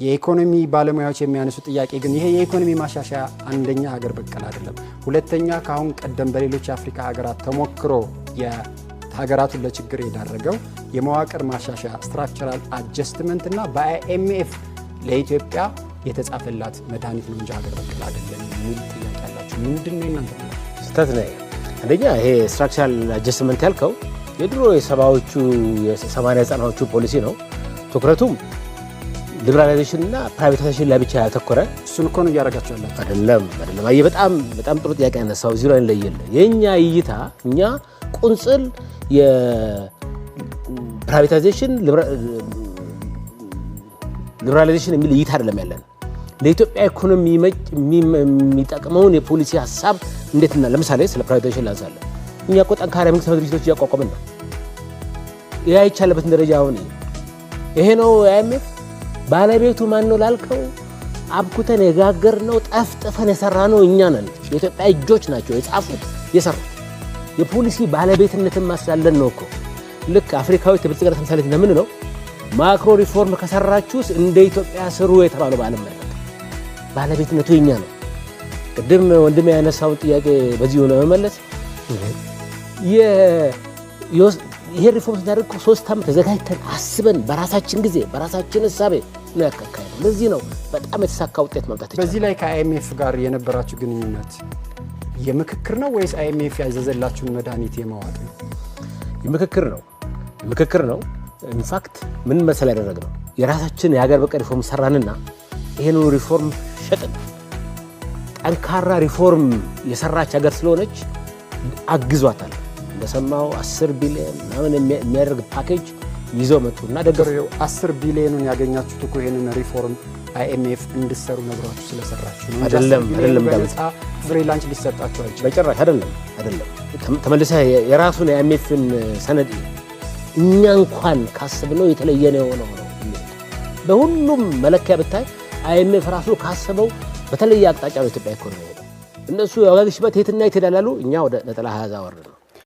የኢኮኖሚ ባለሙያዎች የሚያነሱ ጥያቄ ግን ይሄ የኢኮኖሚ ማሻሻያ አንደኛ ሀገር በቀል አይደለም፣ ሁለተኛ ከአሁን ቀደም በሌሎች የአፍሪካ ሀገራት ተሞክሮ ሀገራቱን ለችግር የዳረገው የመዋቅር ማሻሻያ structural adjustment እና በ IMF ለኢትዮጵያ የተጻፈላት መድኃኒት ነው እንጂ ሀገር በቀል አይደለም የሚል ጥያቄ አላቸው። ምንድን ነው የእናንተ ምላሽ? ስህተት ነው። አንደኛ ይሄ structural adjustment ያልከው የድሮ የሰባዎቹ የሰማንያ ዘጠናዎቹ ፖሊሲ ነው። ትኩረቱም liberalization እና privatization ላይ ብቻ ያተኮረ እሱን እኮ ነው እያደረጋችሁ ያላችሁ። አይደለም፣ አይደለም። አየህ፣ በጣም በጣም ጥሩ ጥያቄ ያነሳው። እዚሁ ላይ እንለየለን። የእኛ እይታ እኛ ቁንጽል የ privatization liberalization የሚል እይታ አይደለም ያለን። ለኢትዮጵያ ኢኮኖሚ የሚጠቅመውን የፖሊሲ ሀሳብ እንዴትና ለምሳሌ ስለ privatization ላንሳለን። እኛ እኮ ጠንካራ የመንግስት ድርጅቶች እያቋቋምን ነው። ይህ አይቻለበትን ደረጃ አሁን ይሄ ነው። IMF ባለቤቱ ማን ነው ላልከው አብኩተን የጋገርነው ጠፍጥፈን የሰራነው እኛ ነን። የኢትዮጵያ እጆች ናቸው የጻፉት የሰሩት። የፖሊሲ ባለቤትነትን ማስላለን ነው እኮ። ልክ አፍሪካዊ የብልጽግና ተምሳሌት እንደምንለው macro reform ከሰራችሁስ እንደ ኢትዮጵያ ስሩ የተባለው በዓለም መድረክ ባለቤትነቱ የኛ ነው። ቅድም ወንድሜ ያነሳውን ጥያቄ በዚሁ ለመመለስ፣ ይሄ ሪፎርም ስናደርግ 3 ዓመት ተዘጋጅተን አስበን በራሳችን ጊዜ በራሳችን እሳቤ ነው ያካሄድነው። ለዚህ ነው በጣም የተሳካ ውጤት ማምጣት ይቻላል። በዚህ ላይ ከ IMF ጋር የነበራችሁ ግንኙነት የምክክር ነው ወይስ IMF ያዘዘላችሁን መድኃኒት የመዋጥ ነው? የምክክር ነው፣ ምክክር ነው። In fact ምን መሰል ያደረግነው የራሳችን የሀገር በቀል ሪፎርም ሰራንና ይሄንኑ ሪፎርም ሸጥን። ጠንካራ ሪፎርም የሰራች ሀገር ስለሆነች አግዟታል። እንደሰማው 10 ቢሊዮን ምናምን የሚያደርግ ፓኬጅ ይዘው መጡና ደገፉ። 10 ቢሊዮኑን ያገኛችሁት እኮ ይሄንን reform IMF እንድትሰሩ ነግሯችሁ ስለሰራችሁ ነው እንጂ አይደለም፣ 10 ቢሊዮን አይደለም። በነፃ free lunch ሊሰጣችሁ አይችልም። በጭራሽ አይደለም፣ አይደለም። ተመልሰህ የራሱን የ IMF ን ሰነድ እኛ እንኳን ካሰብነው የተለየ ነው የሆነው ነው የሚሉት። በሁሉም መለኪያ ብታይ IMF ራሱ ካሰበው በተለየ አቅጣጫ ነው ኢትዮጵያ ኢኮኖሚ ሄደው። እነሱ የዋጋ ግሽበት የትና የት ይሄዳል አሉ። እኛ ወደ ነጠላ አሃዝ አወረድነው።